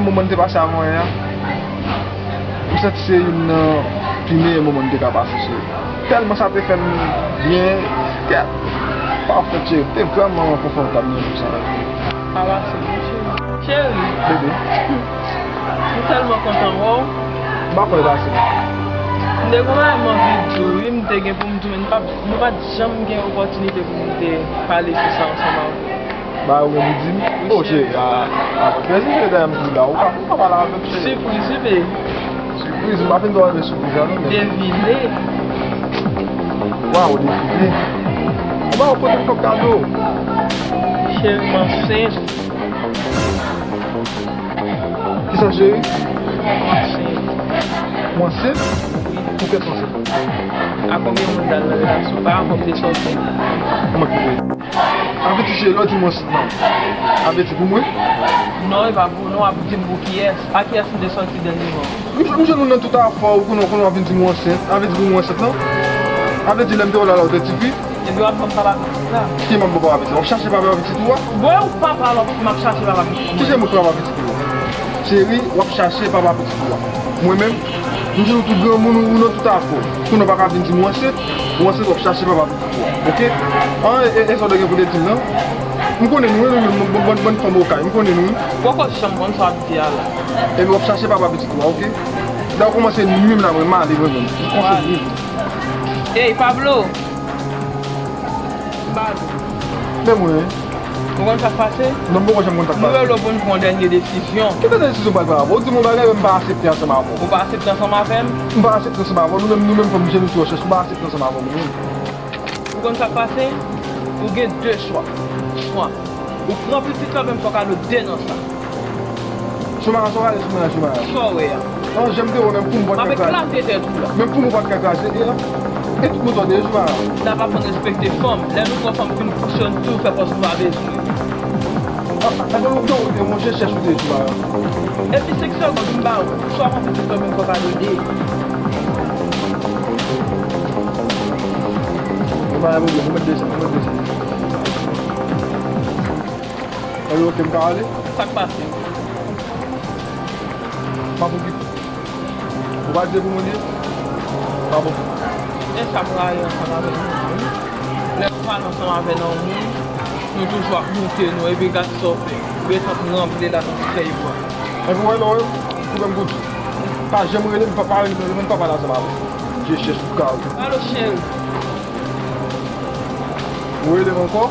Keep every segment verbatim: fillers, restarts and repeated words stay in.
Moman n te pase avanyè a, m santi se youn nan pi meyè moman n te ka pase, cheri. Tèlman sa te fè m byen, kèt. Pafèt, cheri, m te vrèman konfòtab nan jou sa a. Sa pase byen, cheri. Cheri. Bebe. M tèlman kontan wè w. M pa kwè l pase. M te gen yon bagay m anvi di w, wi, m te gen pou m di w, men nou pa, nou pa t janm gen opòtinite pou nou te pale sou sa ansanm avè w. Ba ou gen pou di m? Oh, cheri, a, a, prezime dèyè m tou la. Ou pa, ou pa pale avè m, cheri. Sipriz, wi, bebe. Sipriz, m pa fin tande sipriz la, non, men. Devine. Waw, devine. Ou ba ou pote m kòb kado. Cheri, m ansent. Kisa, cheri? M ansent. Ou ansent? Wi. Ou kèt ansent? A konbyen moun t al nan relasyon? Pa rapò m te sòti. Kòman ki vle? Avèti cheri, lè w di m ansent nan. Avèti pou mwen? Non, e pa pou ou non, w ap di m pou kiyès? A kiyès m te sòti dènyèman? M, m jwenn ou nan tout afè w, kounye a, kounye a w ap vin di m ou ansent. Avèti pou mwen ansent nan? Avèti lè m te wè w la, la w te tifi? Epi w ap ban m papa pitit la? Ki m ap ban papa pitit la? W ap chache papa pitit ou a? Bon, ou papa lòt fi, m ap chache papa pitit ou. Ki jan m papa pitit ou a? Cheri, w ap chache papa pitit ou a. Mwen menm, m jwenn ou tout granmoun, ou nan tout afè w. Kounye a w pa ka vin di m ou ansent, ou ansent w ap chache papa pitit ou a. Oke? An, e, e, e sa w te gen pou w te di m nan? M konnen nou, wi, nou menm, bon, bon, bon fanm okay, m konnen nou, wi. Poko janm konn sa w ap di a la. Epi w ap chache papa pitit ou a, oke? Lè w kòmanse nwi m la, mwen, m ale mwen menm. Ou kòmanse nwi m. Ey, Pablo! Balo. Men mwen. Ou konn sa k pase? Non, m poko janm konn sa k pase. Nou rele w pou n pran yon dènye desizyon. Ki dènye desizyon m pral pran avè w? Ou di m yon bagay, men m pa aksepte ansanm avè w. Ou pa aksepte ansanm avè m? M pa aksepte ansanm avè w. Nou menm, nou menm fanm, jan nou sou rechèch, m pa aksepte ansanm avè w, non. Ou konn sa k pase? Ou gen de chwa. Swa ou pran pitit la, men fòk alo de nan sa. Choumara, sa w ale sou mwen an, Choumara? Sa w wè a? An, jan m te wè w, menm pou m pa t ka kraze. M ap eklate tèt ou la. Menm pou m pa t ka kraze, e, e tout moun tande, Choumara. N ap aprann respekte fanm. Lè nou pran fanm, vin fonksyone tou, fè kòmsi nou pa bezwen. A, a, a, ou te, ou te, monchè, chèch ou te, Choumara. Epi senk segond, m ba ou. Swa w pran pitit la, men fòk alo de. Choumara, mwen, mwen desann, mwen desann. Epi, oke, m ka ale? Sa k pase? M ap okipe. Ou pa di pou mwen li? M ap okipe. E sa m rayi ansanm avè nou, wi. Lè nou pale ansanm avè nan yon moun, nou toujou ap moute nou, epi gad sa w fè. Ou gentan ranple la nan ti fèy bwa. Epi w wè, lè w wè m, koupe m kout. Pa janm rele m, pa, pa rele m, pa pale ansanm avè m. Je chèch ou ka ou. Alo, cheri. Ou rele m ankò?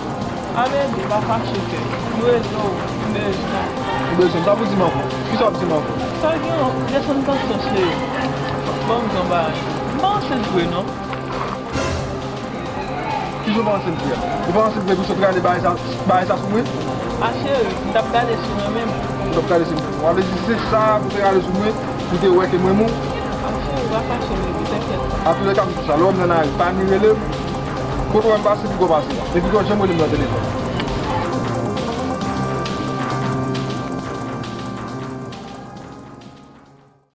A bebe, pa fache kè. M rele w, m bezwen. Ou bezwen m? Sa pou di m ankò? Kisa w ap di m ankò? Sa gen, desann tansyon, cheri. Ban m jan bagay. M pa ansent vre, non. Kijan w pa ansent vre a? Ou pa ansent vre, epi w sot rale bagay sa, bagay sa sou mwen? A cheri, m t ap gade si w renmen m. Ou t ap gade si m renmen w. Sa vle di se sa pou w te rale sou mwen, pou w te wè ke m renmen w? A cheri, pa fache, bebe, tenkèt. Antoulèka, m di w sa, lè w wè m nan lari, pa ni rele m. Kote w wè m pase, piga w pase la. Epi piga w janm rele m nan telefòn.